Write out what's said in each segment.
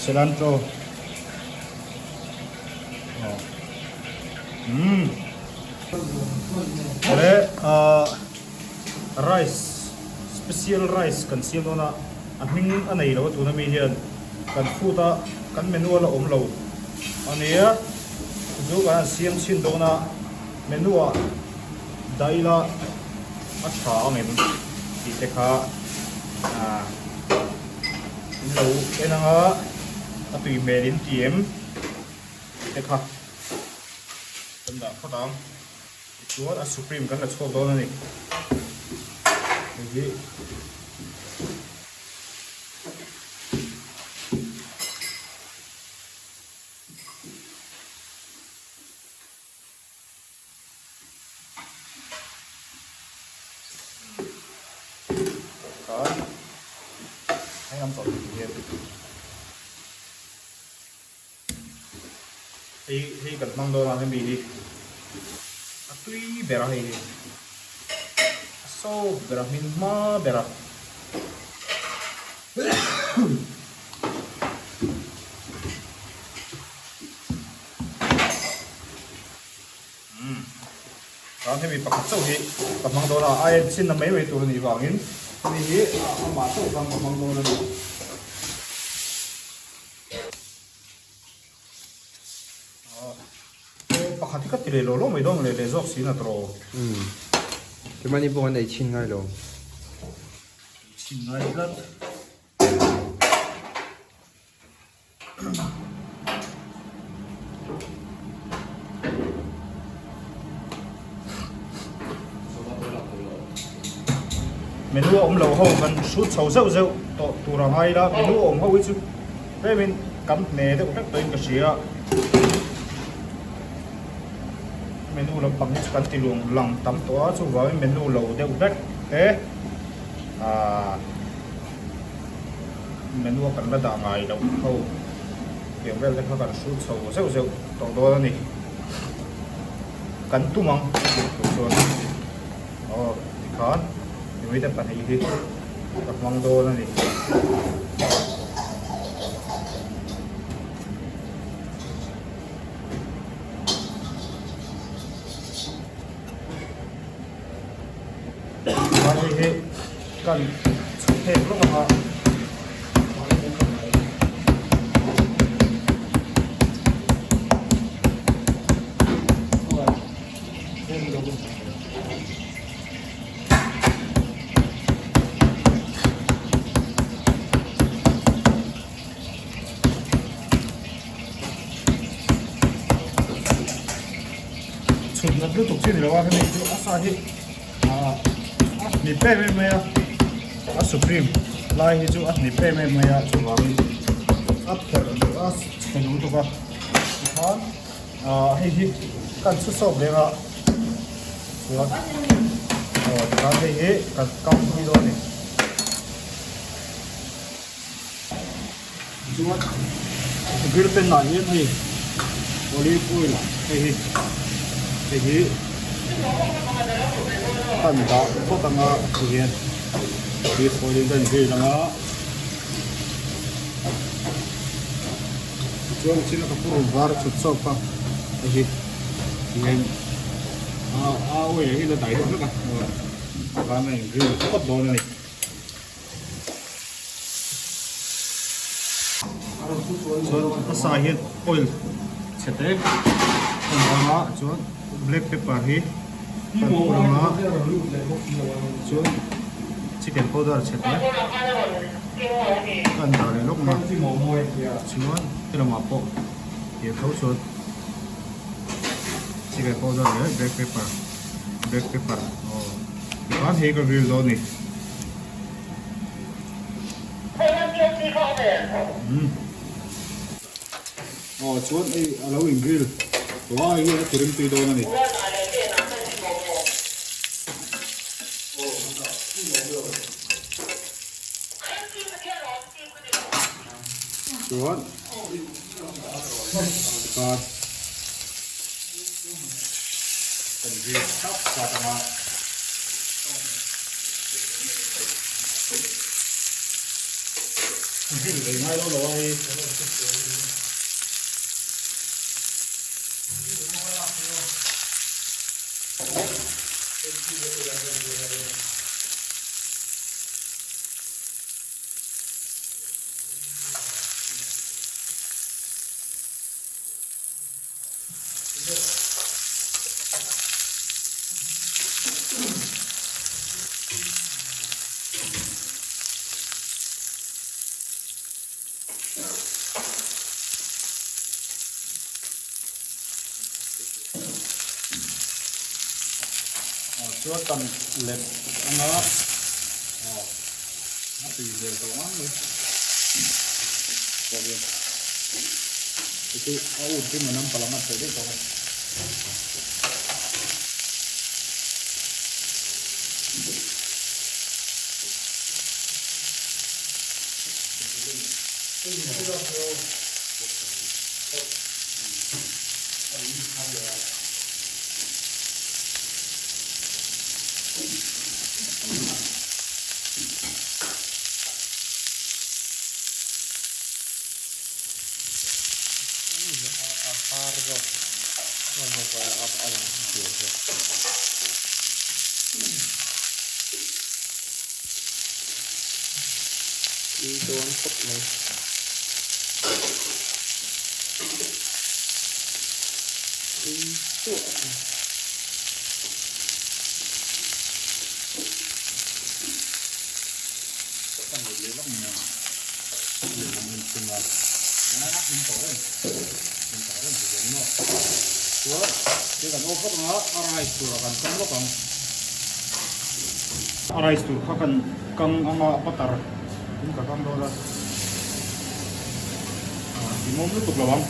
Cilantro. Umm. Awle ah rice special rice kan siam dawn a, a hming a nei lo a tuna mi hian kan food a kan menu a la awm lo a nia chu kan han siam chhin dawn a menu ah dah ila a tha ang em tih te kha ah in lo en ang a a tui hmel in ti em tih te kha kan dah phawt ang. Tichuan a supreme kan la chhuak dawn a ni. Hei hi Khan hei ang tawh hian Hei hei kan hmang dawn a hemi hi a tui ber a hei hi a soap ber a hmin hma ber a. Chuan hemi pakhat chauh hi ka hmang dawn a, a en chhin na mai mai tur a nih vangin hemi hi amah chauh khan ka hmang dawn a ni. Pakhat hi ka ti leh lo lo mai dawn leh leh zawk si na tawh. Umm. Keimahni pawh kan ei chhin ngai lo. Ei chhin ngai tlat. Menu a awm lo ho kan hrut chho zeuh zeuh tawh tur a ngai ila menu a awm ho hi chu tlemin kan hne deuh hlek tawhin ka hria menu lampang hi chu kan ti luang lang tam tawh a chuvangin menu lo deuh hlek te ahh menu a kan la dah ngai loh ho tiang vel te kha kan hrut chho zeuh zeuh tawh dawn a ni. Kan tum ang tih tur chuan aw tikhan mite pahnih hi ka hmang dawn a ni. Chuan hei hi kan chhuk phek lawk ang a. Chhut nat lutuk chi ni lo a hemi chu a sa hi ah a hnip em em mai a a supreme lai hi chu a hnip em em mai a chuvangin a pherh duh a chhe duh lutuk a tikhan ah hei hi kan chhu sawp leng a chuan aw tikhan hei hi kan kam hi dawn a ni. Chuan grill pan ah hian hei olive oil hei hi hei hi kan dah phawt anga ti hian olive oil in kan grill anga tichuan a china ka purun var chhut chawp kha hei hi ti hian a oil hi la dai deuh hlek a tikhan a in grill phawt dawn a ni. Chuan a sa hian oil chhe te kan ang a chuan black pepper hi kan phur ang a chuan chicken powder chhe te kan dah leh lawk ang a chuan helamah pawh tiang tho chuan chicken powder leh black pepper black pepper aw tikhan hei ka grill dawn a ni. Aw chuan hei a lo in grill tawh a hei hian a ti rim tui dawn a ni. Chuan tikhan kan grill thlap thlap ang a. Heng ei ngai lo lo a hei. Chuan kan let anga a tui hmel tawh ngang mai. Chu a ut rim a nam palang a chhe daih tawh a. Tui dawn khawp mai. Tui tuah a. A rice tur kha kan kang anga butter in ka kang dawn a ti mawm lutuk lo ang.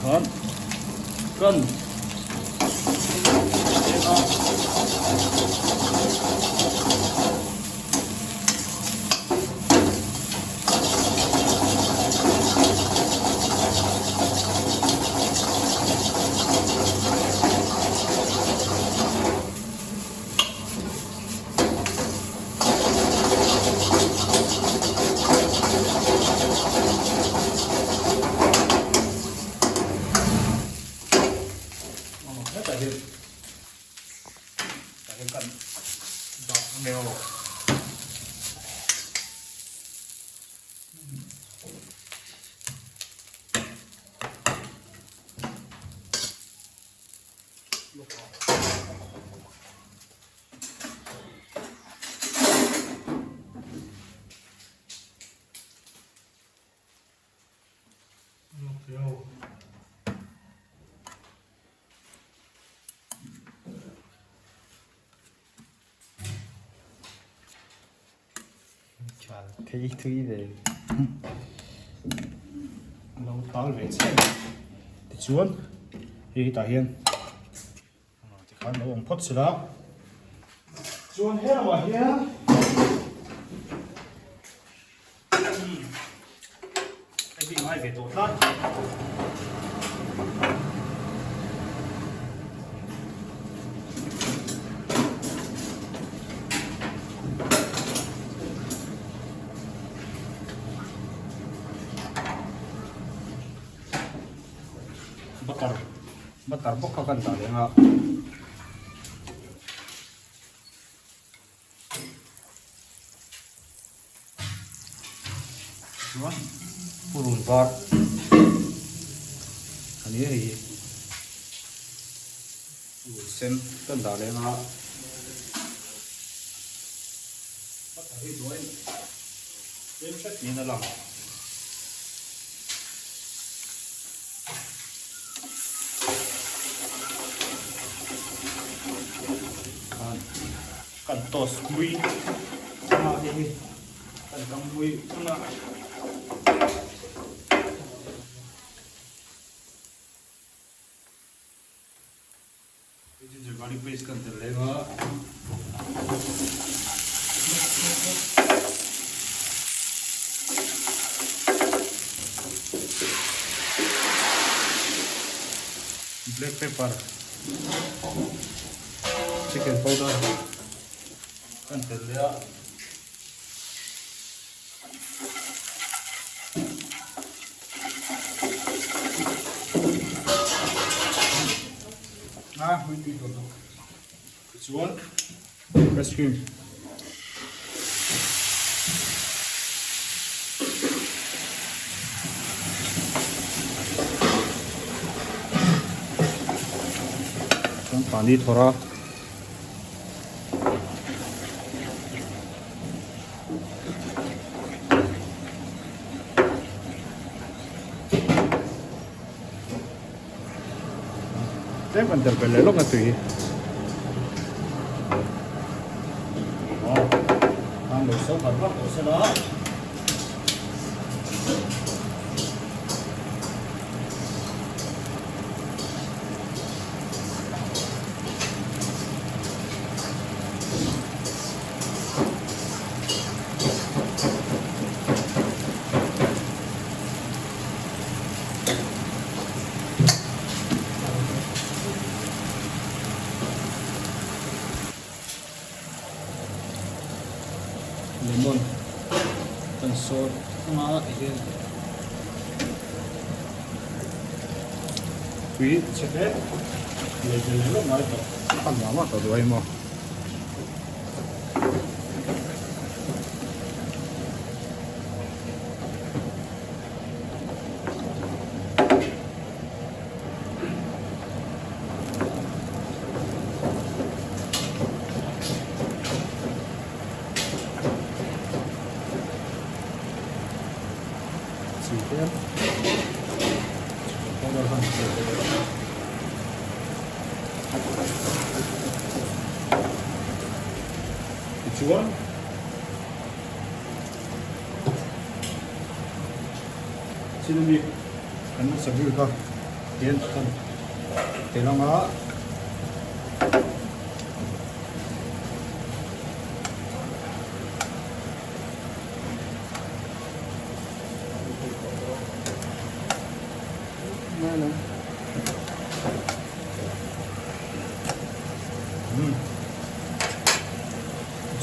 Tikhan kan Hetah hian tah hian kan dah a nge aw. Thui thui ve. Lo tal ve che. Tichuan hei tah hian tikhan lo awm phawt sila. Chuan he lamah hian Hei hi ngai ve tawh tlat. Butter butter bawk kha kan dah leh ang a. Chuan purun var a ni hei hi purun sen kan dah leh anga butter hi duain tlem hret niin a lang. Kan toast mui anga hei hi kan kang mui anga. Ginger garlic paste kan tel leng a. Black pepper, chicken powder kan tel leh a. A hui tui tawh bawk. Tichuan fresh cream. Chuan pani thawrh a. Tlem kan tel belh leh lawk na tui hi. Aw, ang lo so khat vak tawh sela. Lemon kan sawr anga tihian tui chhe hle lei tel leh lawk ngai tawh a nuam a ka duai maw. Chi tlem chicken powder khan chi tel leh tichuan Chilli kan hmasa ber kha hian a kan tel ang a.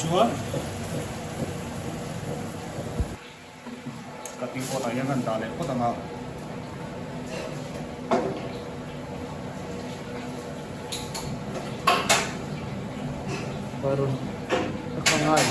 Chuan cutting board ah hian kan dah leh phawt ang a. Varun ka khangai.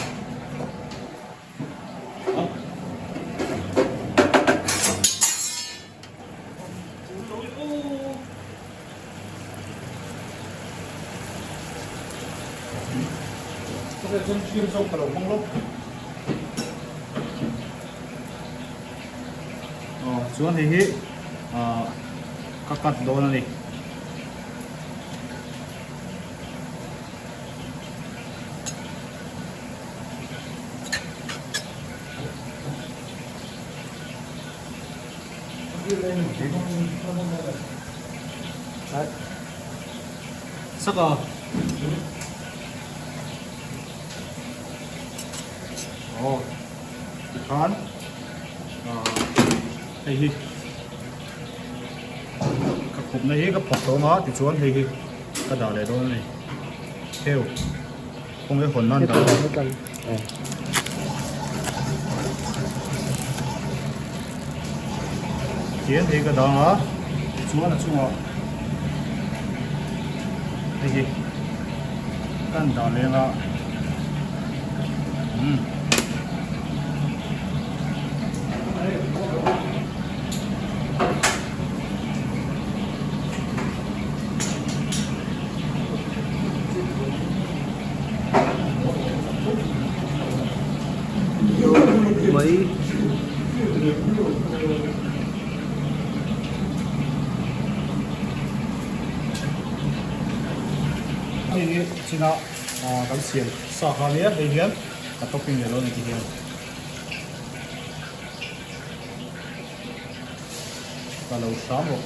Chuan hei hi ka cut dawn a ni. Saka. Oh. Tikhan. Hei hi. Ka khupna hi ka phawk dawn a tichuan hei hi ka dah leh dawn a ni. Heu. Kawng hi hawn nan dah. Tian hei ka dang a, chuan a chungah hei hi kan dah leng a. Umm. Mai. Hei hi china kan siam Sa kha nia hei hian ka topping leh lo a ni ti hian. Ka lo hram rawh.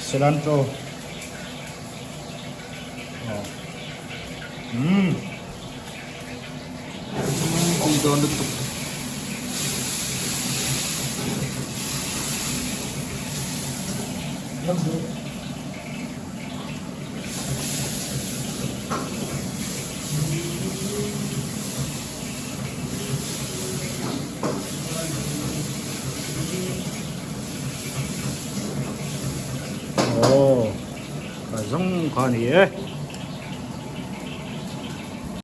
Cilantro. Umm. Tui dawn lutuk. Aw, ka zawng kha a ni e.